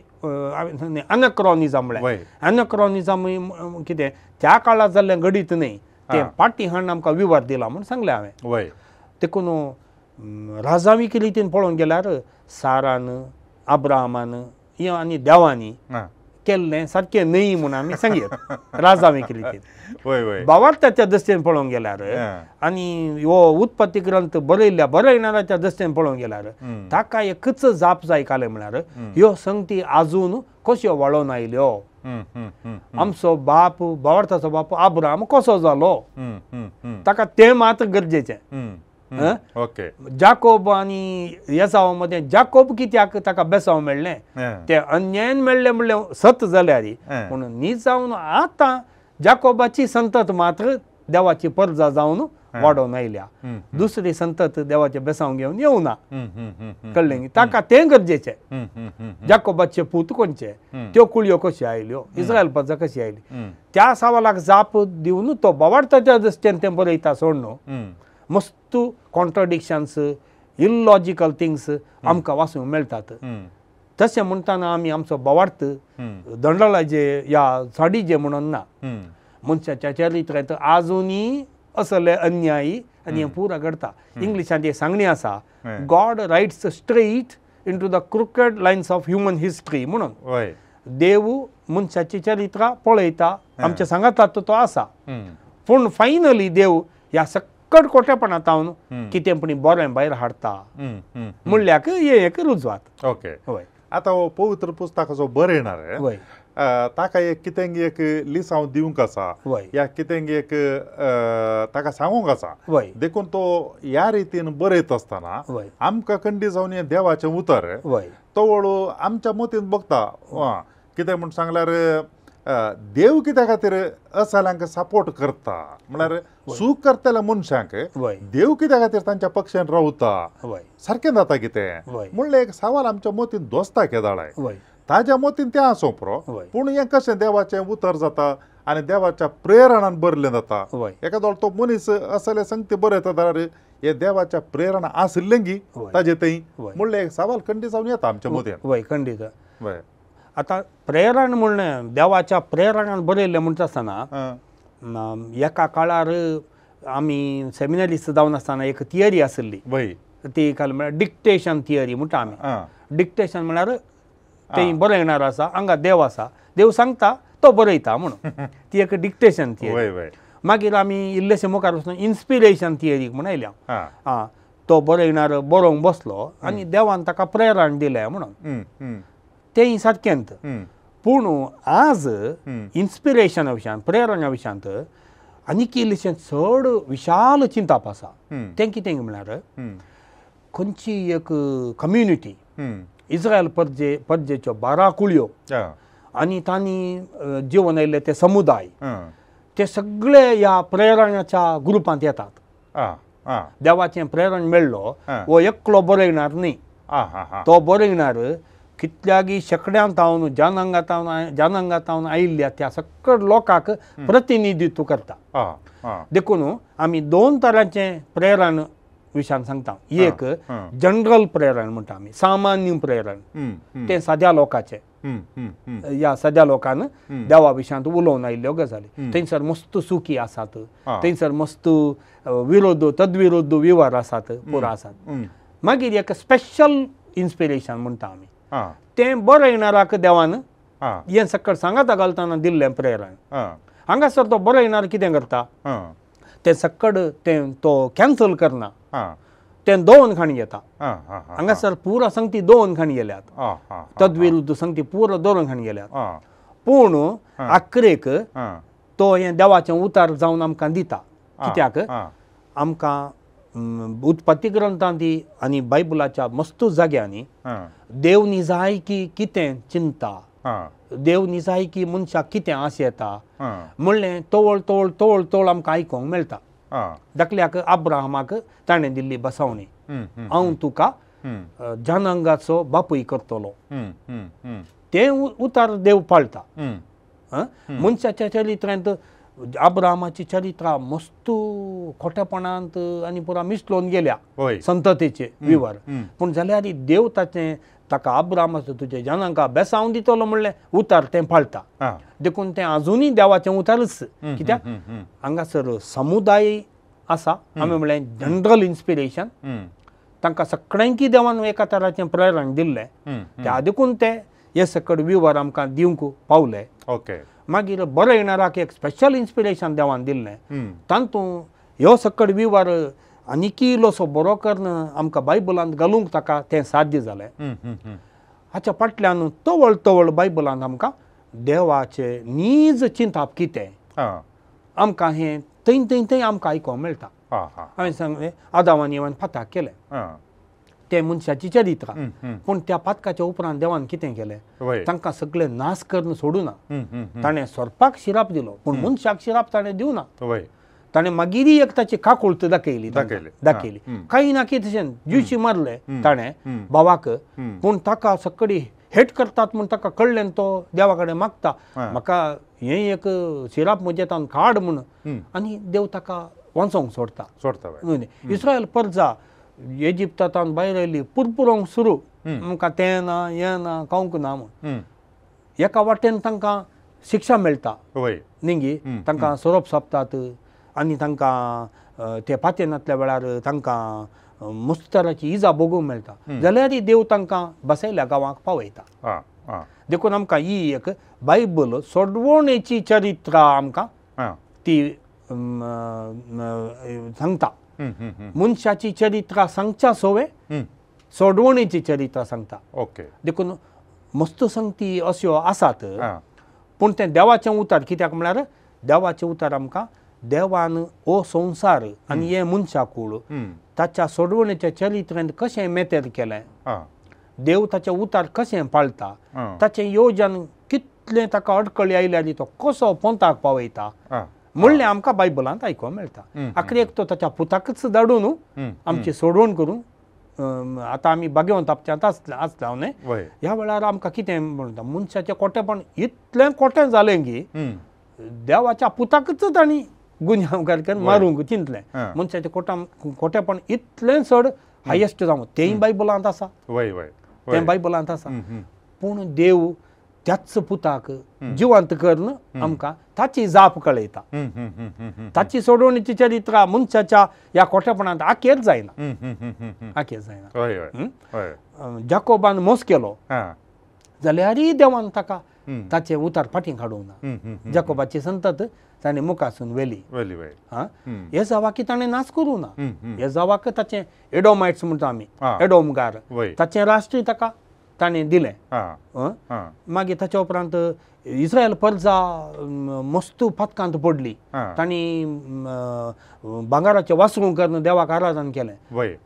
अनक्रॉनिजम म्हळ्यार, अनक्रॉनिजम कितें त्या काळार जाल्लें घडीत न्हय, तें फाटीं हाडून आमकां विवर दिला म्हूण सांगलें हांवें. देखून राजावीक रितीन पळोवंक गेल्यार सारान, अब्राहमान आनी देवांनी केल्लें सारकें न्हय म्हूण आमी सांगयत राजावीक रितीन. भावार्थाच्या दृश्टीन पळोवंक गेल्यार आनी हो उत्पत्ती ग्रंथ बरयल्ल्या बरयणाऱ्याच्या दृश्टीन पळोवंक गेल्यार ताका एकच जाप जाय कालें म्हळ्यार ह्यो संगती आजून कश्यो वळोवन आयल्यो, आमचो बाप भावार्थाचो बाप अब्राहम कसो जालो, ताका तें मात गरजेचें. जाकोब आनी एसाव मदें जाकोब कित्याक ताका बेसांव मेळ्ळें, तें अन्यायान मेळ्ळें म्हणलें सत जाल्यार, पूण न्ही जावन आतां जाकोबाची संतत मात्र देवाची परजा जावन वाडोवन आयल्या, दुसरी संतत देवाचें बेसांव घेवन येवना. कळ्ळें? ताका तें गरजेचें. जाकोबाचे पूत कोणचे, त्यो कुळयो कश्यो आयल्यो, इस्रायल परजा कशी आयली, त्या सवालाक जाप दिवन तो भावार्थाच्या दृश्टीन तें बरयता सोडून मस्त कॉन्ट्रडिक्शन्स, इलॉजिकल थिंग्स आमकां वाचूंक मेळटात. तशें म्हणटना आमी आमचो भावार्थ दंडळाचे या साडीचे म्हणून ना, मनशाच्या चरित्र्यांत आजुनूय असले अन्यायी आनी हें पुरा घडटा. इंग्लिशांत एक सांगणी आसा, God writes straight into the crooked lines of human history म्हणून. देव मनशाची चरित्रां पळयता, आमच्या सांगातात तो आसा, पूण फायनली देव ह्या सक्कड कोटेपणांत कितें पण बरें भायर हाडटा म्हणल्याक हें एक रुजवात. ओके, आतां हो पवित्र पुस्तकाचो बरयणार ताका एक कितें एक लिसांव दिवंक आसा या कितें एक ताका सांगूंक आसा, देखून तो ह्या रितीन बरयत आसतना आमकां खंडी जावन हें देवाचें उतर तो वळू आमच्या मतीन बघता. कितें म्हूण सांगल्यार देव कित्या खातीर असल्यांक सपोर्ट करता, म्हळ्यार चूक करतल्या मनशांक देव कित्या खातीर तांच्या पक्षान रावता, सारकें जाता कितें म्हणलें एक सवाल आमच्या मतीन दोसता केदाळाय. ताज्या मतीन तें आसूं पुरो, पूण हें कशें देवाचें उतर जाता आनी देवाच्या प्रेरणान बरलें जाता. एकादो तो मनीस असले संगती बरयता जाल्यार हे देवाच्या प्रेरणा आशिल्लें गी ताजे थंय म्हणलें एक सवाल खंडीत जावन येता आमच्या मतीन. वय खंडीत. आतां प्रेरण म्हणलें देवाच्या प्रेरणान बरयल्लें म्हणटा आसतना एका काळार आमी सेमिनरिस्ट जावन आसतना एक थियरी आशिल्ली, ती काल म्हळ्यार डिक्टेशन थियरी म्हणटा आमी. डिक्टेशन म्हळ्यार तें बरयणार आसा, हांगा देव आसा, देव सांगता तो बरयता म्हणून ती एक डिक्टेशन थियरी. मागीर आमी इल्लेशे मुखार वचून इन्स्पिरेशन थियरी म्हूण आयल्या. आं, तो बरयणार बरोवंक बसलो आनी देवान ताका प्रेरण दिलें म्हणून, तेंय सारकेंच. पूण आज इन्स्पिरेशना विशयांत, प्रेरणा विशयांत आनीक इल्लेशें चड विशाल चिंताप आसा. तें कितें म्हळ्यार खंयची एक कम्युनिटी, इस्रायल परजेच्यो 12 कुळयो आनी तांणी जिवन आयिल्ले ते समुदाय, ते सगळे ह्या प्रेरणाच्या ग्रुपांत येतात. देवाचें प्रेरण मेळ्ळो हो एकलो बरयणार न्ही, तो बरयणार कितल्यागी शेंकड्यांत हांव जनांगांत आयिल्ल्या त्या सगळ्या लोकांक प्रतिनिधित्व करता. देखून आमी दोन तरांचें प्रेरण विशयान सांगता. एक जनरल प्रेरण म्हणटा आमी, सामान्य प्रेरण, तें साद्या लोकांचें, ह्या साद्या लोकान देवा विशयांत उलोवन आयिल्ल्यो गजाली. थंयसर मस्त सुखी आसात, थंयसर मस्त विरोध तद्विरोध विवर आसात, पुरो आसात. मागीर एक स्पेशल इन्स्पिरेशन म्हणटा आमी, तें बरयणाराक देवान हें सकळ सांगाता घालतना दिल्लें प्रेरण. हांगासर तो बरयणार कितें करता, तें सकळ तें तो कॅन्सल करना, तें दोन खाणी घेता. हांगासर पुरा संगती दोन खाणी गेल्यात, तद्विरुद्ध संगती पुरा दोन खाणी गेल्यात. पूण आखरेक तो हें देवाचें उतार जावन आमकां दिता. कित्याक आमकां उत्पत्ती ग्रंथांत आनी बायबलाच्या मस्त जाग्यांनी देव निजाय की कितें चिंता, देव निजायकी मनशाक कितें आशेता म्हणलें तवळ तवळ तवळ तवळ आमकां आयकोंक मेळटा. धाकल्याक अब्राहमाक ताणें दिल्ली बसवणी, हांव तुका जनांगाचो बापूय करतलो, तें उतार देव पाळटा. मनशाच्या चरित्रांत अब्राहमाची चरित्रा मस्त खोटेपणांत आनी पुरा मिसळून गेल्या संततेचे विवर, पूण जाल्यार देव ताचें ताका अब्राहमाचो तुजे जनांका बेसावन दितलो म्हणलें उतार तें पाळटा. देखून तें आजुनूय देवाचें उतारच, कित्याक हांगासर समुदाय आसा, आमी म्हणलें जनरल इन्स्पिरेशन, तांकां सगळ्यांकी देवान एका तराचें प्रेरण दिल्लें, त्या देखून ते हे सकड विवर आमकां दिवंक पावले. ओके, मागीर बरयणाराक एक स्पेशल इन्स्पिरेशन देवान दिल्लें, तातूंत ह्यो सकड विवर आनीकी इल्लोसो बरो करून आमकां बायबलांत घालूंक ताका तें साध्य जालें. हाच्या फाटल्यान तवळ तवळ बायबलांत आमकां देवाचें नीज चिंताप कितें आमकां हें थंय थंय थंय आमकां आयकोंक मेळटा. हांवें सांगलें आदाव आनी इवान पाताक केलें, तें मनशाची चरित्रा, पूण त्या पातकाच्या उपरांत देवान कितें केलें, तांकां सगळें नाश करून सोडूना, ताणें सोरपाक शिराप दिलो पूण मनशाक शिराप ताणें दिवना. ताणें मागीर एक ताची काकुळट दाखयली दाखयली कांय ना की तशें ज्युशी मारलें ताणें भावाक, पूण ताका सकडी हेट करतात म्हूण ताका कळ्ळें, तो देवा कडेन मागता म्हाका हें एक शिराप म्हजें तावन काड म्हूण, आनी देव ताका वांचोवंक सोडटा सोडटा. इस्रायल परजा इजिप्तांत भायर आयली पुरपुरोंक सुरू, आमकां तें ना हें ना खावंक ना म्हूण, एका वाटेन तांकां शिक्षा मेळटा न्ही, तांकां सोरोप सोंपतात आनी तांकां ते पातेनातल्या वेळार तांकां मस्त तराची इजा भोगूंक मेळटा, जाल्यार देव तांकां बसयल्या गांवाक पावयता. देखून आमकां ही एक बायबल सोडवणेची चरित्रा आमकां ती सांगता. मनशाची चरित्रा सांगच्या सोवे सोडवणेची चरित्रा सांगता. ओके, देखून मस्त संगती अश्यो आसात, पूण तें देवाचें उतार कित्याक म्हळ्यार देवाचें उतार आमकां देवान हो संवसार आनी हें मनशाकूळ ताच्या सोडवणेच्या चरित्रेंत कशें मेतेर केलें, देव ताचें उतार कशें पाळटा, ताचें योजन कितलें ताका अडकळी आयल्यार तो कसो पोंताक पावयता म्हणलें आमकां बायबलांत आयकोंक मेळटा. आखरेक तो ताच्या पुताकच धाडून आमची सोडवण करून आतां आमी बागेवंत आपच्यांत आसला न्हय, ह्या वेळार आमकां कितें म्हणटा मनशाचें कोटेपण इतलें कोटें जालें की देवाच्या पुताकच तांणी गुन्यांवकार करून मारूंक चिंतलें. मनशाचें कोटेपण इतलें चड हायेस्ट जावं तेंय बायबलांत आसा, तें बायबलांत आसा, पूण देव त्याच पुताक जिवंत करून आमकां ताची जाप कळयता. ताची सोडवणीची चरित्रा मनशाच्या ह्या कोटेपणांत आखेर जायना, आखेर जायना. जाकोबान मोस केलो जाल्यारय देवान ताका ताचें उतार फाटीं काडूंक ना, जाकोबाची संतत ताणें मुखासून व्हेली. एजावाक ताणें नाश करूं ना, एजावाक ताचें एडोमायट्स म्हणटा आमी, एडोमगार, ताचें राष्ट्र ताका ताणें दिलें. मागीर ताच्या उपरांत इस्रायल परजा मस्त पातकांत पडली, तांणी भांगराचें वासरूं करून देवाक आराधन केलें,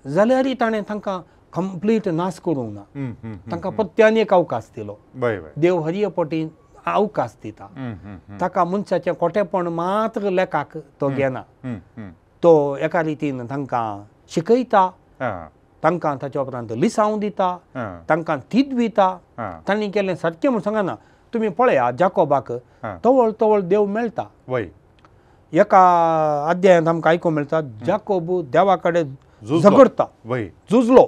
जाल्यारय ताणें तांकां कंप्लीट नाश करूंक ना, तांकां परत्यान एक अवकाश दिलो. देव हरये पटी अवकाश दिता, ताका मनशाचें कोटेपण मात्र लेखाक तो घेना, तो एका रितीन तांकां शिकयता, तांकां ताच्या उपरांत लिसांव दिता, तांकां तिदविता. तांणी केलें सारकें म्हूण सांगना, तुमी पळया जाकोबाक तवळ तवळ देव मेळटा. एका अध्यायांत आमकां आयकूंक मेळटा जाकोब देवा कडेन झगडता, झुजलो,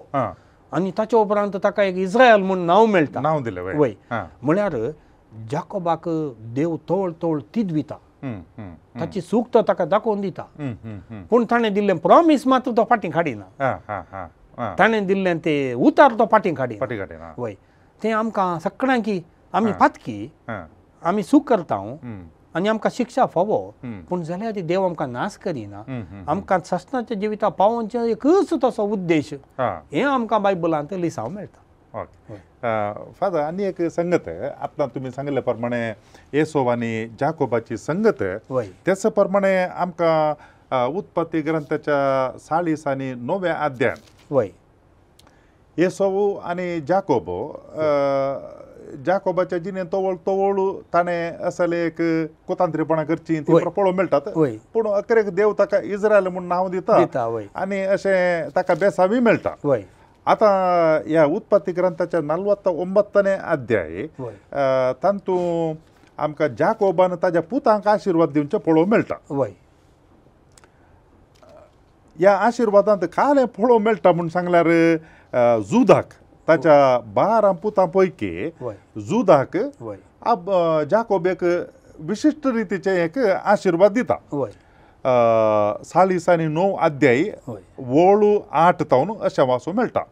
आनी ताच्या उपरांत ताका एक इस्रायल म्हूण नांव मेळटा, नांव दिलें. वय, म्हळ्यार जाकोबाक देव तवळ तवळ तिदविता, ताची सूख तो ताका दाखोवन दिता, पूण ताणें दिल्लें प्रॉमीस मात्र तो फाटीं काडिना, ताणें दिल्लें ते उतार तो फाटीं काडिना. वय, तें आमकां सगळ्यांकी आमी पातकी, आमी सूख करता आनी आमकां शिक्षा फावो, पूण जाल्यार देव आमकां नाश करिना, आमकां सासणाच्या जिविता पावोवचें एकूच तसो उद्देश हें आमकां बायबलांत लिसांव मेळटा. ओके फादर, आनी एक संगत आतां तुमी सांगिल्ले प्रमाणे येसोव आनी जाकोबाची संगत, त्याच प्रमाणे आमकां उत्पत्ती ग्रंथाच्या 40 आनी 9व्या अध्यायांत वय येसोव आनी जाकोब जाकोबाच्या जिणेंत तवळ तवळ ताणें असले एक कुतांत्रीपणां करची ती पळोवंक मेळटात, पूण अखेरेक देव ताका इस्रायल म्हूण नांव दिता आनी अशें ताका बेसावी मेळटा. आतां ह्या उत्पत्ती ग्रंथाच्या 49 अध्याय तातूंत आमकां जाकोबान ताज्या पुतांक आशिर्वाद दिवचे पळोवंक मेळटा. ह्या आशिर्वादांत कालें पळोवंक मेळटा म्हूण सांगल्यार जुदाक ताच्या 12 पुतां पैकी जुदाक जाकोब एक विशिश्ट रितीचे एक आशिर्वाद दिता. 49 अध्याय 8 तावन अशें वाचूंक मेळटा.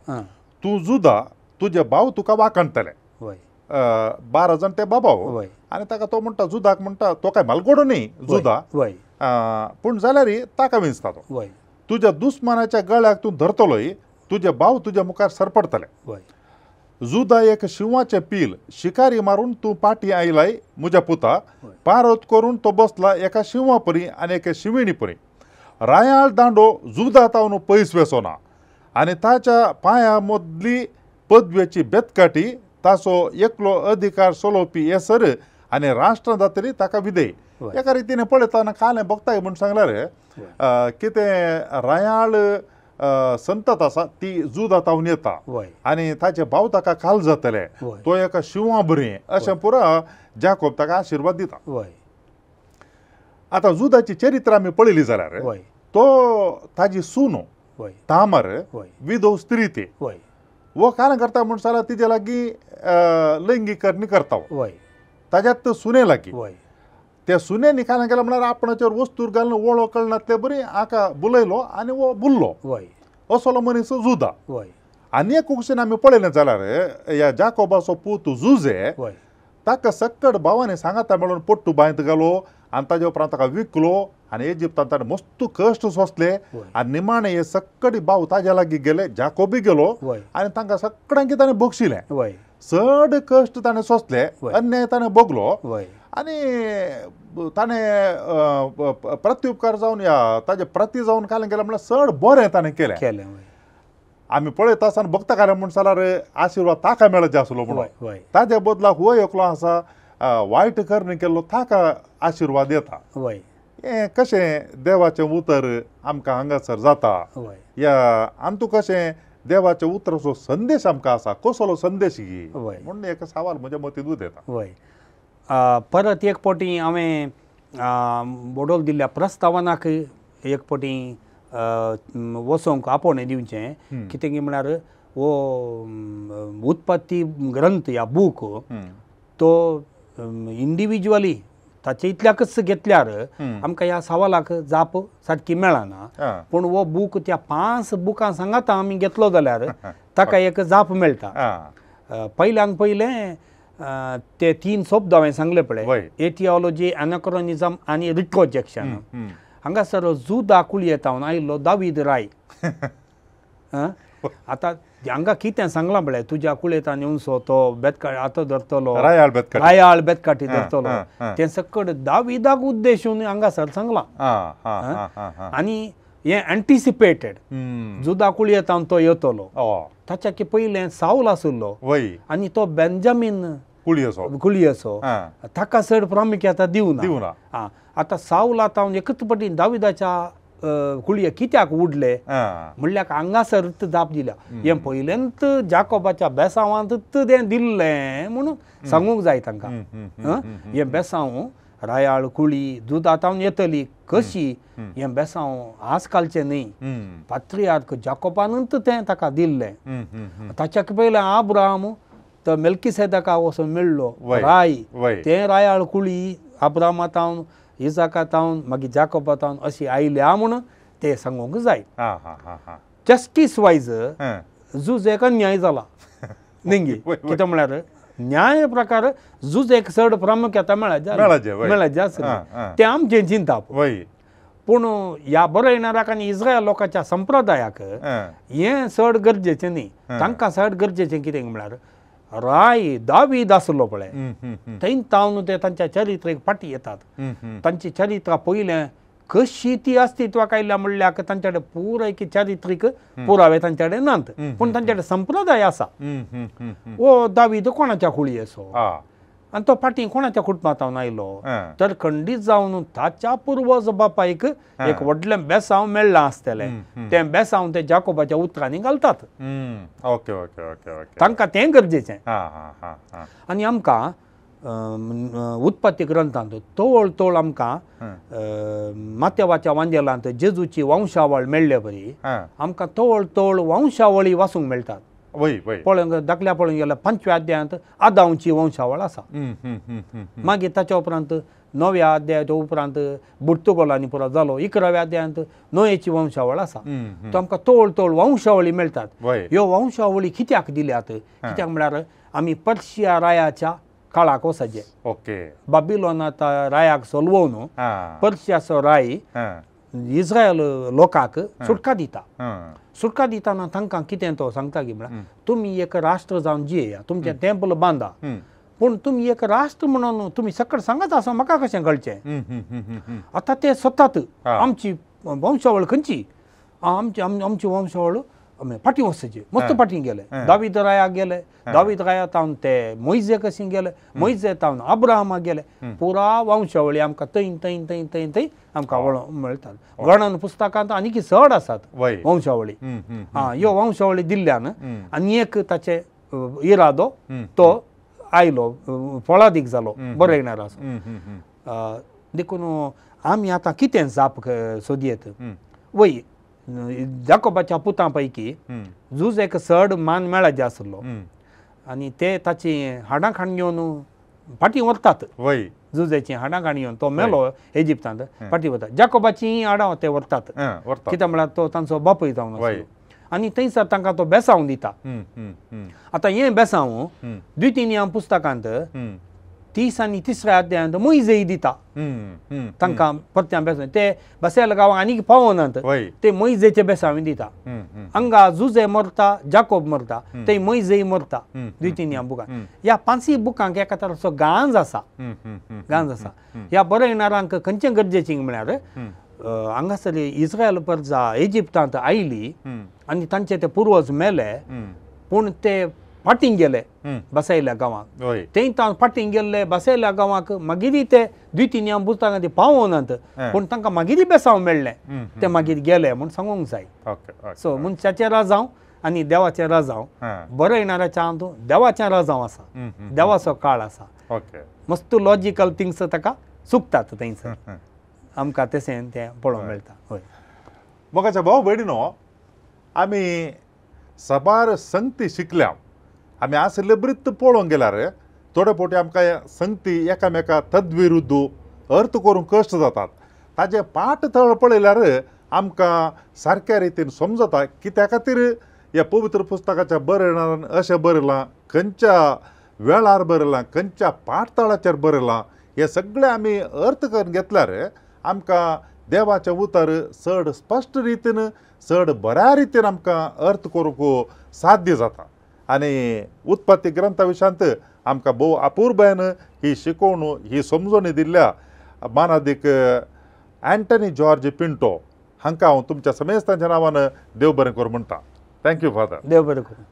तूं जुदा, तुजे भाव तुका वाखाणटले. 12 जाण ते बाबाव आनी ताका तो म्हणटा, जुदाक म्हणटा, तो काय मालगोडो न्ही जुदा, पूण जाल्यार ताका विंचता तो. तुज्या दुस्मानाच्या गळ्याक तूं धरतलोय, तुजे भाव तुज्या मुखार सरपडटले. जुदा एक शिंवाचें पील, शिकारी मारून तूं पाटी आयलाय म्हज्या पुता, पारत करून तो बसला एका शिंवा परी आनी एका शिविणी परी. रायाळ दांडो जुदा तावन पयस वेसोना आनी ताच्या पांया मदली पदवेची बेतकाटी ताचो एकलो अधिकार चलोवपी येसर आनी राष्ट्रां जातली ताका विधेय. एका रितीन पळयतना कालें भोगताय म्हूण सांगल्यार कितें रायाळ संतत आसा ती जुदा तावन येता आनी ताचे भाव ताका खाल जातले, तो एका शिंवा बरी अशें पुरा जाकोब ताका आशिर्वाद दिता. आतां जुदाची चरित्र आमी पळयली जाल्यार तो ताजी सून तामर विधव स्त्री ती वो कारण करता म्हूण जाल्यार तिजे लागीं लैंगीक करणी करता, ताज्यात सुने लागीं. त्या सुने निकाल केला म्हळ्यार आपणाचेर वस्तूर घालून वळो कळनातले बरी हाका बुलयलो आनी वो बुल्लो, असलो मनीस जुदा. आनी एक कुशीन आमी पळयलें जाल्यार ह्या जाकोबाचो पूत जुजे ताका सक्कड भावांनी सांगाता मेळून पोट्टू बांयत घालो आनी ताजे उपरांत ताका विकलो आनी इजिप्तांत ताणें मस्त कश्ट सोंसले आनी निमाणे हे सक्कडी भाव ताज्या लागीं गेले, जाकोबी गेलो आनी तांकां सगळ्यांक ताणें बक्षिलें. चड कश्ट ताणें सोंसले, अन्याय ताणें भोगलो आनी ताणें प्रत्युपकार जावन ह्या ताजे प्रती जावन कालें केलें म्हळ्यार चड बरें ताणें केलें. आमी पळयता आसतना भक्त कालें म्हूण जाल्यार आशिर्वाद ताका मेळचे आसलो म्हणून ताज्या बदलाक हो एकलो आसा वायट करणी केल्लो ताका आशिर्वाद येता. हें कशें देवाचें उतर आमकां हांगासर जाता, ह्या आमतूं कशें देवाच्या उतराचो संदेश आमकां आसा, कसलो संदेश ही म्हणून एक सवाल म्हज्या मतींत येता. वय, परत एक फावटी हांवें बोडोल दिल्ल्या प्रस्तावनाक एक फावटी वचोंक आपोवणें दिवचें. कितें की म्हळ्यार हो उत्पत्ती ग्रंथ ह्या बूक तो इंडिविज्युअली ताचे इतल्याकच घेतल्यार आमकां ह्या सवालाक जाप सारकी मेळना, पूण हो बूक त्या 5 बुकां सांगाता आमी घेतलो जाल्यार ताका एक जाप मेळटा. पयल्यान पयलें ते 3 शब्द हांवें सांगले पळय, एटिओलॉजी, एनाक्रोनिजम आनी रिट्रोजेक्शन. हांगासर जुदा कुळयेतावन आयिल्लो दावीद राय. आतां हांगा कितें सांगलां पळय, तुज्या कुळयेतान येवचो तो बेतका आतां धरतलो, रायाळ बेतकाटी धरतलो, तें सकड दाविदाक उद्देशून हांगासर सांगलां. आनी हें एंटिसिपेटेड जुदा कुळयेतावन तो येतलो. ताच्या की पयलें सावल आशिल्लो आनी तो बेंजामीन कुळयेचो, ताका चड प्रामुख्यता दिवना. आतां सावला तावन एकच पटी दाविदाच्या कुळये कित्याक उडले म्हणल्यार हांगासर जाप दिल्या. हें पयलेंत जाकोबाच्या बेसांवांत तें दिल्लें म्हणून सांगूंक जाय तांकां. हें बेसांव रायाळ कुळी जुदा तावन येतली कशी, हें बेसांव आजकालचें न्ही, पात्रियार्क जाकोबानूच तें ताका दिल्लें. ताच्या पयलें आब्राम तो मेल्किसेदाका वचून मेळ्ळो राय, तें रायाळ कुळी आब्रामा तावन इजाका तावन मागीर जाकोबा तावन अशी आयल्या म्हूण ते सांगूंक जाय. जस्टीस वायज जुजेक अन्याय जाला न्ही, कितें म्हळ्यार न्याय प्रकार जुजेक चड प्रामुख्यता मेळचे आसलें, तें आमचें चिंताप. पूण ह्या बरयणाराक आनी इस्रायल लोकांच्या संप्रदायाक हें चड गरजेचें न्ही. तांकां चड गरजेचें कितें म्हळ्यार राय दावीद आसलो पळय थंय तावन ते तांच्या चरित्रेक फाटी येतात. तांची चरित्रां पयलें कशी ती अस्तित्वाक आयल्या म्हणल्यार तांचे कडेन पुराय की चारित्रीक पुरावे तांचे कडेन नात, पूण तांचे कडेन संप्रदाय आसा. ओ दावीद कोणाच्या कुळयेचो आनी तो फाटीं कोणाच्या कुटुंबांत आयलो तर खंडीत जावन ताच्या पुर्वज बापायक एक व्हडलें बेसांव मेळ्ळां आसतलें, तें बेसांव ते जाकोबाच्या उतरांनी घालतात. ओके ओके ओके, तांकां तें गरजेचें. आनी आमकां उत्पत्ती ग्रंथांत तवळ तवळ आमकां मातेवाच्या वांजेलांत जेजूची वंशावळ मेळ्ळे बरी आमकां तवळ तवळ वंशावळी वाचूंक मेळटात. पळोवंक दाखल्या पळोवंक गेल्यार 5व्या अध्यायांत आदांवची वंशावळ आसा. मागीर ताच्या उपरांत 9व्या अध्यायाच्या उपरांत बुर्तुगोलांनी पुरो जालो 11व्या अध्यायांत नोयेची वंशावळ आसा. तो आमकां तवळ तवळ वंशावळी मेळटात. ह्यो वंशावळी कित्याक दिल्यात, कित्याक म्हळ्यार आमी पर्शिया रायाच्या काळाक वचचें. ओके, बाबिलोनांत रायाक सोलवून पर्शियाचो राय इस्रायल लोकांक सुटका दिता. सुटका दितना तांकां कितें तो सांगता की म्हळ्यार तुमी एक राष्ट्र जावन जियेया, तुमचें टेम्पल बांदा, पूण तुमी एक राष्ट्र म्हणून तुमी सकट सांगत आसा म्हाका कशें कळचें. आतां ते सोदतात आमची वंशावळ खंयची, आमची आमची वंशावळ फाटीं वचची. मस्त फाटीं गेले, दावीद रायाक गेले, दावीद राया तावन ते मोयजे कशें गेले, मोयजे तावन अब्राहमाक गेले, पुरा वंशावळी आमकां थंय थंय थंय थंय थंय आमकां मेळटात. गणन पुस्तकांत आनीक चड आसात वंशावळी. आं, ह्यो वंशावळी दिल्ल्यान आनी एक ताचे इरादो तो आयलो, फळादीक जालो, बरयणार आसा. देखून आमी आतां कितें जाप सोदयेत. वय जाकोबाच्या पुतां पैकी जुजेक चड मान मेळाजे आसलो आनी ते ताची हाडां खाण घेवन फाटीं व्हरतात. जुजेची हाडां खाण घेवन तो मेलो इजिप्तांत, फाटीं व्हरतात. जाकोबाची हाडां ते व्हरतात, कित्याक म्हळ्यार तो तांचो बापूय जावन आसलो आनी थंयसर तांकां तो बेसांव दिता. आतां हें बेसांव द्वितीय पुस्तकांत 30 आनी 3ऱ्या अध्यायांत मोयजेय दिता तांकां परत्यान बेसांव. ते बसेल गांवांक आनीक पावनात, ते मोयजेचे बेसांव दिता. हांगा जुजे मरता, जाकोब मरता, ते मोयजेय मरता द्वितीय बुकान. ह्या 5 बुकांक एका तराचो गांज आसा, गांज आसा. ह्या बरयणारांक खंयचें गरजेचें म्हळ्यार हांगासर इस्रायल प्रजा इजिप्तांत आयली आनी तांचे ते पुर्वज मेले, पूण ते फाटीं गेले बसयल्या गांवाक. थंय तावन फाटीं गेल्ले बसयल्या गांवाक मागीर ते द्वितीय पुस्तकां ते पावनात, पूण तांकां मागीर बेसांव मेळ्ळें, ते मागीर गेले म्हूण सांगूंक जाय. सो मनशाचें राजांव आनी देवाचें राजांव, बरयणाराच्या हातूंत देवाचें राजांव आसा, देवाचो काळ आसा. मस्त लॉजिकल थिंग्स ताका चुकतात थंयसर, आमकां तशें तें पळोवंक मेळटा. हय मोगाच्या भाव भयणीनो, आमी साबार संगती शिकल्या. आमी आशिल्ले वृत्त पळोवंक गेल्यार थोडे फावटी आमकां संगती एकामेका तद्विरुद्ध अर्थ करूंक कश्ट जातात. ताजे पाठ थळ पळयल्यार आमकां सारक्या रितीन समजता कित्या खातीर ह्या पवित्र पुस्तकाच्या बरयणारान अशें बरयलां, खंयच्या वेळार बरयलां, खंयच्या पाठतळाचेर बरयलां, हे सगळे आमी अर्थ करून घेतल्यार आमकां देवाचें उतर चड स्पश्ट रितीन, चड बऱ्या रितीन आमकां अर्थ करूंक साध्य जाता. आनी उत्पत्ती ग्रंथा विशयांत आमकां भोव अपुरबायेन ही शिकोवण, ही समजणी दिल्ल्या मानादीक एंटनी जॉर्ज पिंटो हांकां हांव तुमच्या समेस्तांच्या नांवान देव बरें करूं म्हणटा. Thank you father. देव बरें करूं.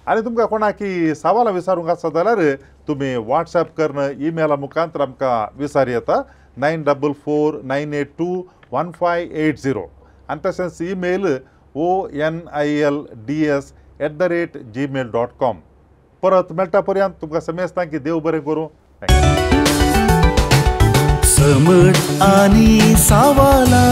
आनी तुमकां कोणाकी सवालां विचारूंक आसा जाल्यार तुमी वॉट्सएप करून इमेला मुखांतर आमकां विचार येता 944 982 1580 आनी तशेंच इमेल onilds@gmail.com. परत मेळटा पर्यंत तुमकां समेस्तांक देव बरें करूं. समट आनी सावाला.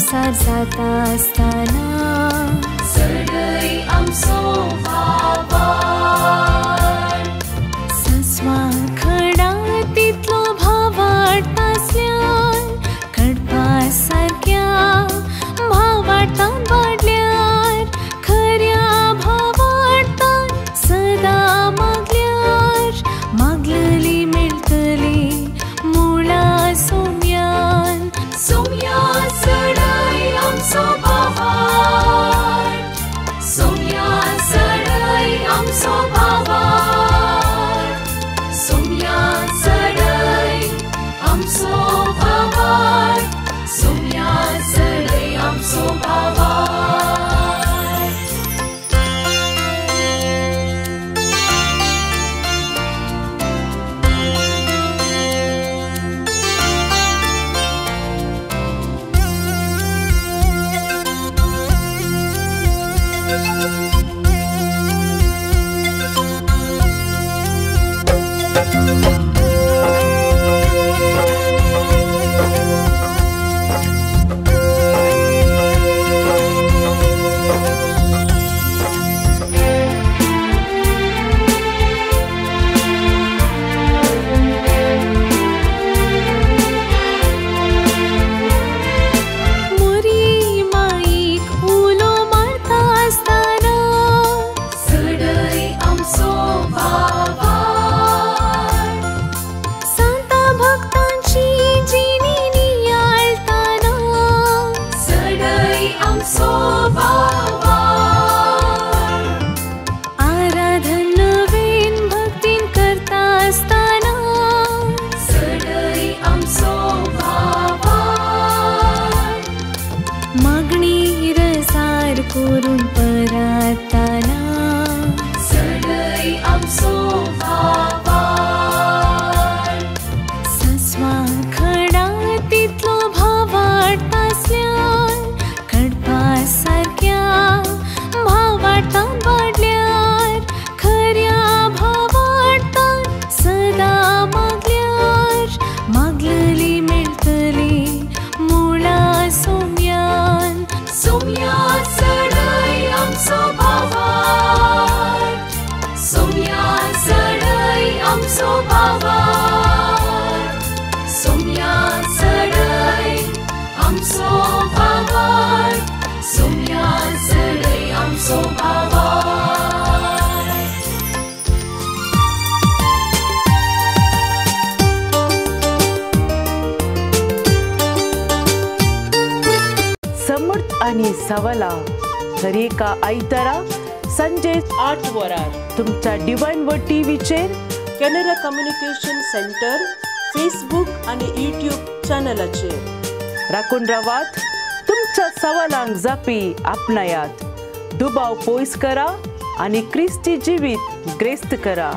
संसार जाता आसतना चडय आमचो भावार्थ सस्वा खडा तितलो भावार्थ आसल्यार कडपा सारक्या भावार्थान वाडल्यार खऱ्या भावार्थान सदां मागल्यार मागलली मेळटली मुळा सोम्यान सोम्या चडय आमचो भावार्थ सोम्या चडय आमचो भावार्थ सोम्या चडय आमचो भावार्थ सोम्या चडय आमचो भावार्थ. मोरी माईक उलो मारता आसतना चडय आमचो भावार्थ सांता भक्तांची जिणी नियाळताना चडय आमचो भावार्थ आराधन नवीन भक्तीन करता आसतना चडय आमचो भावार्थ मागणी रसार करून परातना चडय आमचो भावार्थ सस्वा खडा तितलो भावार्थ आसल्यार कडपा सारक्या भावार्थान वाडल्यार खऱ्या भावार्थान सदां मागल्यार मागलली मेळटली मुळा सोम्यान सोम्या चडय आमचो भावार्थ सोम्या चडय आमचो भावार्थ सोम्या चडय आमचो भावार्थ सोम्या चडय आमचो भावार्थ. समर्थ आणि सवला दरेका आयतारा संजे 8 वरार तुमच्या डिवायन वर्ड टीव्हीचेर कॅनरा कम्युनिकेशन सेंटर फेसबुक आणि यूट्यूब चॅनलाचेर राखून रावात. तुमच्या सवालांक जापी आपणायात, दुबाव पयस करा आणि क्रिस्ती जिवीत ग्रेस्त करा.